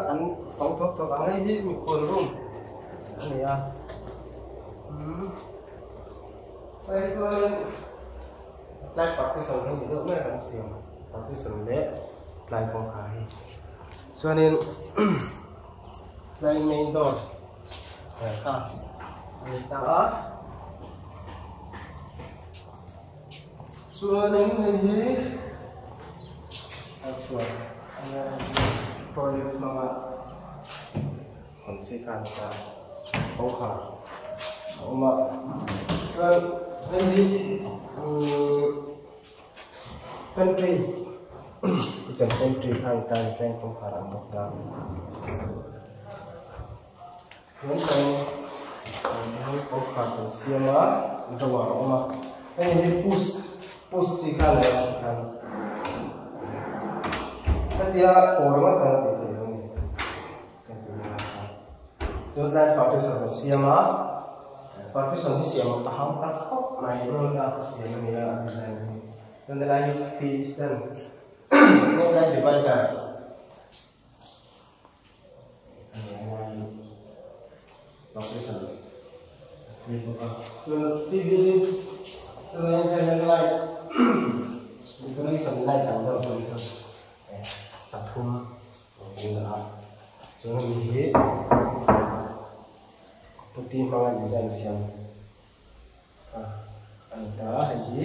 kan fang thawk thawk ang hei hi mikhual room a ni a umm hei chuanin tlai partition hi ni deuh mai a kan siam partition leh tlai kawngkhar hi chuanin tlai main door kha a ni ta a chuanin hei hi a chhuat ania toilet hmanga an chi khan ta kawngkhar a awm a chuan hei hi umm pantry kitchen pantry khan ta ni thleng kawngkhar ang bawk ta. Chuan kan hian kawngkhar kan siam a drawer a awm a hei hi push push chi kha a ni a tikhan hetia kawr ringawt kan tih theih lo a ni kan tih lai khan chuan tlai partition kan siam a partition hi siam a hau tak khawp mai roll a ka siam a ni a design hi chuan helai hi tv stand helai divider. Chuan tv chuan hian light decoration light ang deuh hlawm chu pathum a awm dah a chuan hemi hi putty hmanga design siam kha a ni ta a hei hi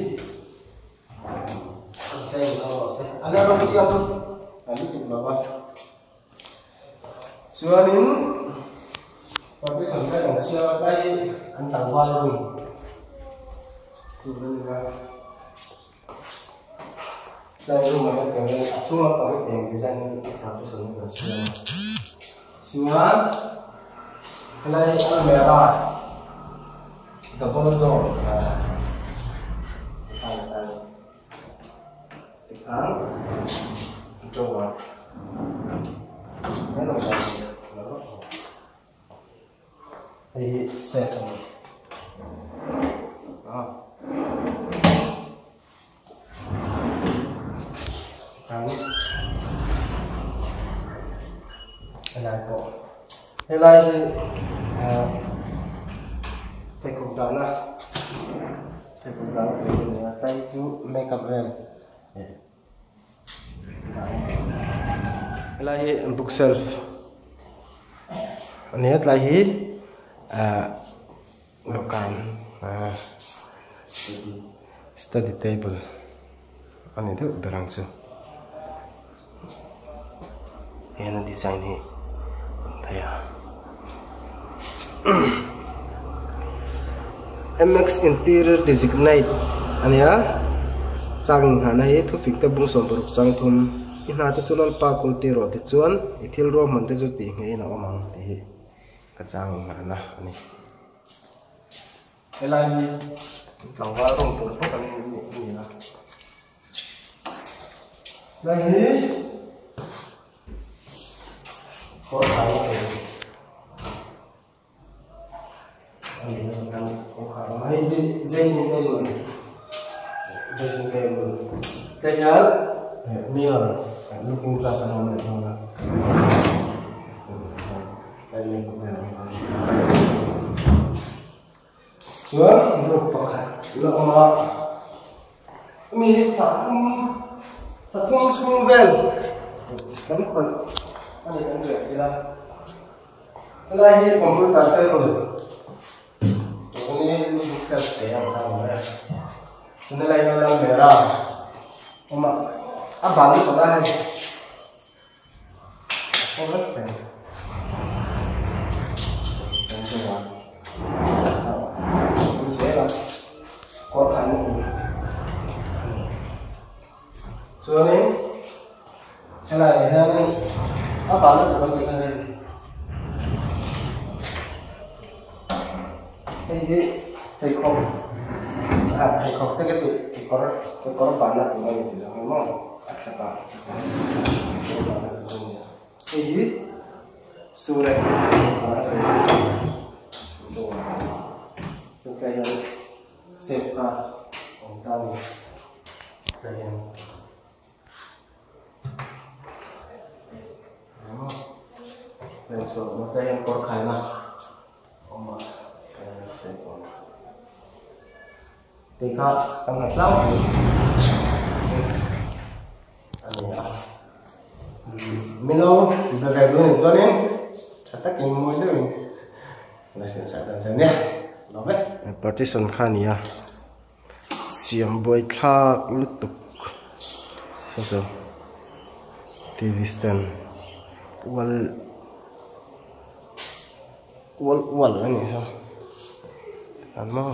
a tlem a rawh se a la rawng siam a lutuk lo va. Chuanin partition kha kan siam a tlai hi an tlangval room tur a ni a tlai room ah hian tiang a chhung lampang hi tiang design in partition hi kan siam a chuan helai almirah double door Tikhan drawer hei hi safe a ni a tikhan helai pawh helai hi ah pheikhawk dahna. Pheikhawk dang a ni a tlai chu makeup vel eh dah a ni helai hi bookshelf a ni a tlai hi ah dawhkan ah study table a ni deuh ber ang chu heng a design hi an phei a mx interior designate a nia chang nghahna hi thufik te bung 16 chang thum i hna te chu lalpa kul tih rawh tichuan i thil ruahman te chu tih ngeiin a awm ang tih hi ka chang nghahna a ni. Helai hi tlangval rawng tur bawk an ni a. Lai hi kawr khai thei a ni a kan kawngkhar awm a hei hi dressing table dressing table te hian mirror looking glass an awm leh dawn a. Chuan room pakhat la awm a hemi hi thla thum thla thum chhung vel kan khawih a ni kan riah chilh a helai hi computer table tun hi chu bookshelf te ang kha a ni mai a chuan helai hian almirah a awm a a ban lutuk a hei. Chuanin helaiah hianin a bahna tur a ni a hei hei hi pheikhawk ah pheikhawk te ka tih kekawr kekawr bahna tur a ni tih ang maw a thlap ah. Hei hi surek tlai hian safe kha awm ta a ni tlai hian Pen chhuak awm a tlai hian kawr khaina awm a kan sawi awm a tih kha kan ha tlangpui chu a ni a mino be ve duh anih chuanin tha takin mawi deuhin la siam sak dan che ania lawm e. Partition kha a ni a siam buai thlak lutuk saw saw T_V stand wall wall wall a nih saw an maw.